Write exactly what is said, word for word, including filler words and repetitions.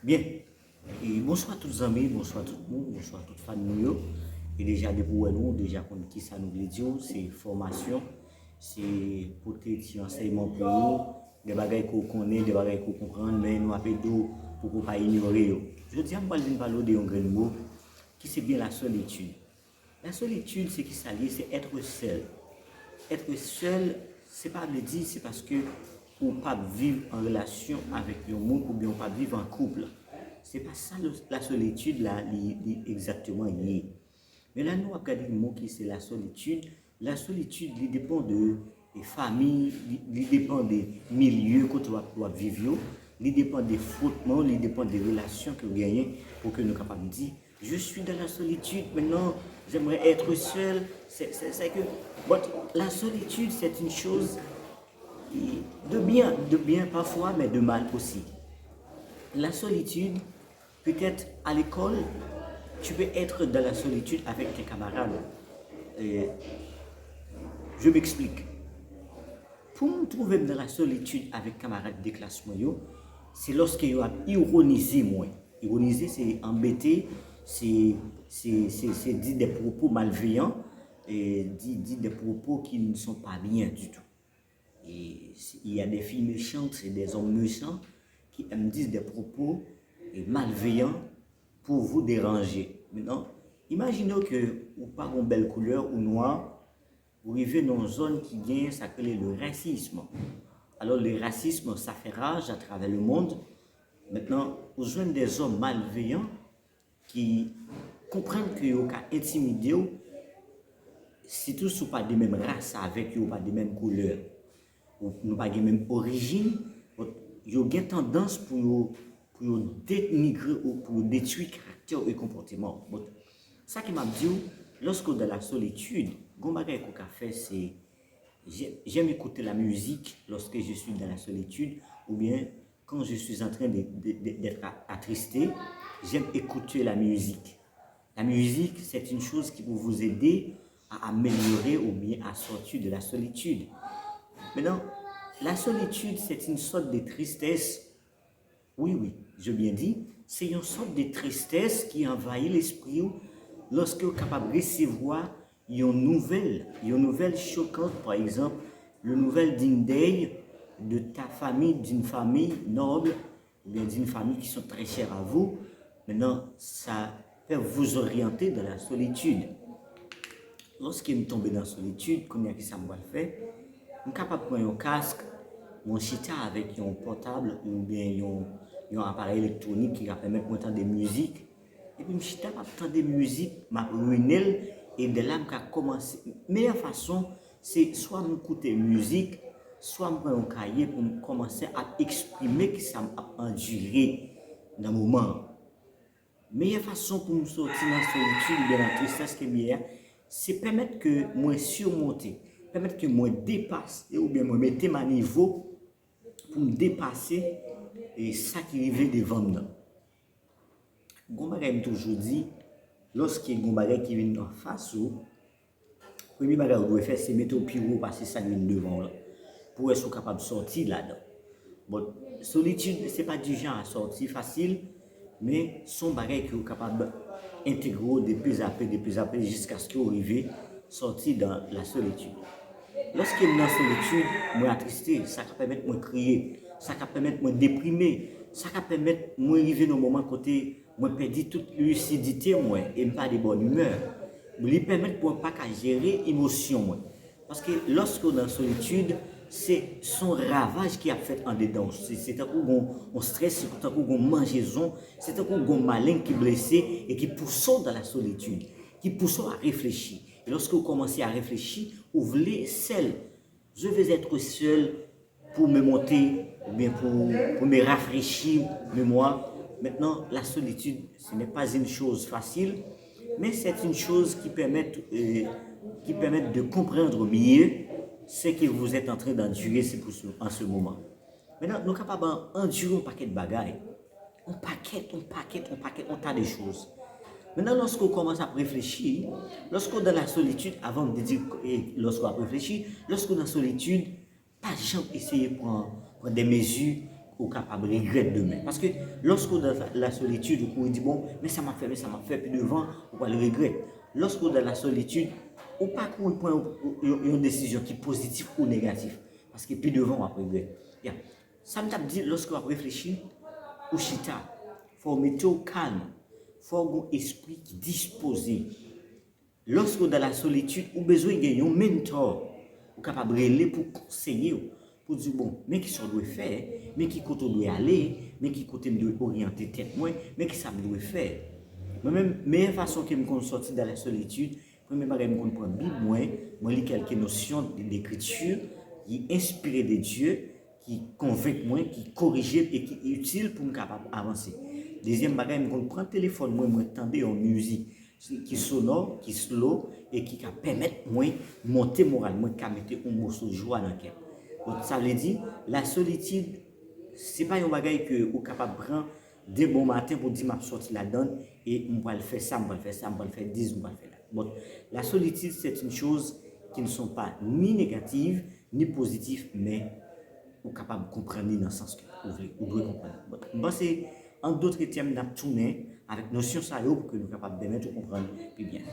Byen. E bonswa tout zanmi, bonswa tout moun, bonswa tout fan nou yo. E deja depi w wè nou, ou deja konn kisa nou vle di w, se fòmasyon, se pote ti ansèyman pou ou, de bagay ke w konnen, de bagay ke w konprann, men nou ap ede w pou ke w pa inyore yo. Jodi a, m pral vin pale w de yon grenn mo ki se byen lasolitid. Lasolitid, se kisa l ye? Se être seul. Être seul, se pa vle di se paske ou p ap viv an relasyon avèk yon moun oubyen ou p ap viv an koup. Se pa sa lasolitid la li, li egzakteman ye. Men la nou ap gade mo ki se lasolitid. Lasolitid, li depann de e, fanmi, li, li depann de milye kote w ap, w ap viv yo, li depann de fwotman, li depann de relasyon ke w genyen pou ke nou kapab di, je suis dans la solitude maintenant, j'aimerais être seul. C'est, c'est, c'est que, but la solitude, c'est une chose de bien, de bien parfois, mais de mal aussi. La solitude, peut-être à l'école, tu peux être dans la solitude avec tes camarades. Euh, je m'explique. Pou m twouve m nan lasolitid avèk kamarad de klas mwen yo, se lòske yo ap ironize mwen. Ironize, se anbete, se, se, se, se di de pwopo malveyan, e di, di de pwopo ki n son pa byen ditou. Et il y a des filles méchantes et des hommes méchants qui aiment dire des propos malveillants pour vous déranger. Maintenant, imaginez que ou pa gon bèl koulè, ou nwa, ou rive nan yon zòn ki gen sa k rele le racisme. Alors, le racisme, ça fait rage à travers le monde. Maintenant, ou jwenn des hommes malveillants ki konprann ke yo ka entimide w, sitou si w pa de menm ras avèk yo, ou pa de menm koulè, ou nou pa gen menm orijin, yo gen tandans pou yo, pou yo denigre ou pou yo detwi karaktè w e konpòteman w. Bon, sa ke m ap di w, lòske w dans la solitude, gon bagay ke w ka fè, se j'aime écouter la musique lorsque je suis dans la solitude, oubyen quand je suis en train de, de, de, d'être attristé, j'aime écouter la musique. La musique, c'est une chose qui peut vous aider à améliorer ou bien à sortir de la solitude. Maintenant, la solitude, c'est une sorte de tristesse. Oui, oui, je bien di, se yon sòt de tristès ki anvayi lespri w lòske w kapab resevwa yon nouvèl, yon nouvèl chokant, pa egzanp, yon nouvèl digne d'œil de ta famille, d'une famille noble, ou bien d'une famille qui sont très chères à vous. Maintenant, ça peut vous orienter dans la solitude. Lòske m tonbe nan solitid, kounye a kisa m pral fè? M kapab pran yon kask, mwen chita avèk yon pòtab oubyen yon, yon aparèy elektwonik ki ka pèmèt mwen tande mizik. Epi m chita, m ap tande mizik, m ap rine l, e de la m ka kòmanse. Meyè fason, se swa m koute mizik, swa m pran yon kaye pou m kòmanse ap eksprime kisa m ap andire nan moman an. Meyè fason pou m sòti nan solitid oubyen nan tristès ke m ye a, se pèmèt ke mwen simonte, pèmèt ke mwen depase oubyen mwen mete m a nivo pou m depase e sa ki rive devan m nan. Gon bagay m toujou di, lòske gon bagay ki vin anfas ou, premye bagay ou dwe fè, se mete w pi wo pase sa k vin devan w lan, pou wè si w kapab sòti ladan. Bon, solitid, se pa di jan a sòti fasil, men se yon bagay ke w kapab entegre w de pezapè, de pezapè, jiskaske w rive sòti dan la solitid. Lòske m nan solitid, mwen atriste, sa ka pèmèt mwen kriye, sa ka pèmèt mwen deprime, sa ka pèmèt mwen rive nan moman kote mwen pèdi tout lisidite mwen e m pa de bòn imè. Li pèmèt mwen pa ka jere emosyon mwen. Paske lòske w nan solitid, se, se yon ravaj ki ap fèt andedan w. Se, se tankou gon, yon strès, se tankou gon manjezon, se tankou gon maleng ki blese e ki pouse w dans la solitude, ki pouse w a reflechi. E lòske w kòmanse a reflechi, ou vle sèl. Je veux être seul pour me monter, oubyen pou, pou me rafrechi memwa. Maintenant, la solitude, ce n'est pas une chose facile, mais c'est une chose qui permet, euh, qui permet de comprendre mieux ce que vous êtes en train d'endurer en ce moment. Maintenant, nou kapab andire yon pakèt bagay. Yon pakèt, yon pakèt, yon pakèt, yon ta de choz. Maintenant, lòske w kòmanse ap reflechi, lòske w dans la solitude, avan m te di, e, lòske w ap reflechi, lòske w nan solitid, pa janm eseye pran, pran de mezi ou kapab regrèt demen. Paske lòske w dan la solitid, ou kouri di, bon, men sa m ap fè, men sa m ap fè, pi devan, ou pral regrèt. Lòske w dan la solitid, ou pa kouri pran yon, yon, yon desizyon ki pozitif ou negatif. Paske pi devan, w ap regrèt. Ya. Sa m t ap di, lòske w ap reflechi, ou chita. Fò w mete w kalm. Fò w gen yon espri ki dispoze. Lòske w dan la solitid, ou bezwen gen yon mentor ou kapab rele pou konseye w, pou di w, bon, men ki sa w dwe fè, men ki kote w dwe ale, men ki kote m dwe oryante tèt mwen, men ki sa m dwe fè. Mwen menm, meyè fason ke m konn sòti dan la solitid, premye bagay m konn pran Bib mwen, mwen li kèlke nosyon de lekriti ki enspire de Dye, ki konvenk mwen, ki korije m e ki itil pou m kapab avanse. Dezyèm bagay, m konn pran telefòn mwen, mwen tande yon mizik ki sonò, ki slow e ki ka pèmèt mwen monte moral mwen, ka mete yon moso jwa nan kè m. Donk, sa vle di, la solitid, se pa yon bagay ke ou kapab pran de bon maten pou di m ap sòti ladan l e m pral fè sa, m pral fè sa, m pral fè dis, m pral fè dat. Bon, la solitude, c'est une chose qui ne sont pas ni négative, ni positif, men ou kapab konprann li nan sans ke ou vle, ou dwe konprann. Bon, m panse, an dòt tèm, n ap tounen avèk nosyon sa yo pou ke nou kapab pèmèt ou konprann pi byen.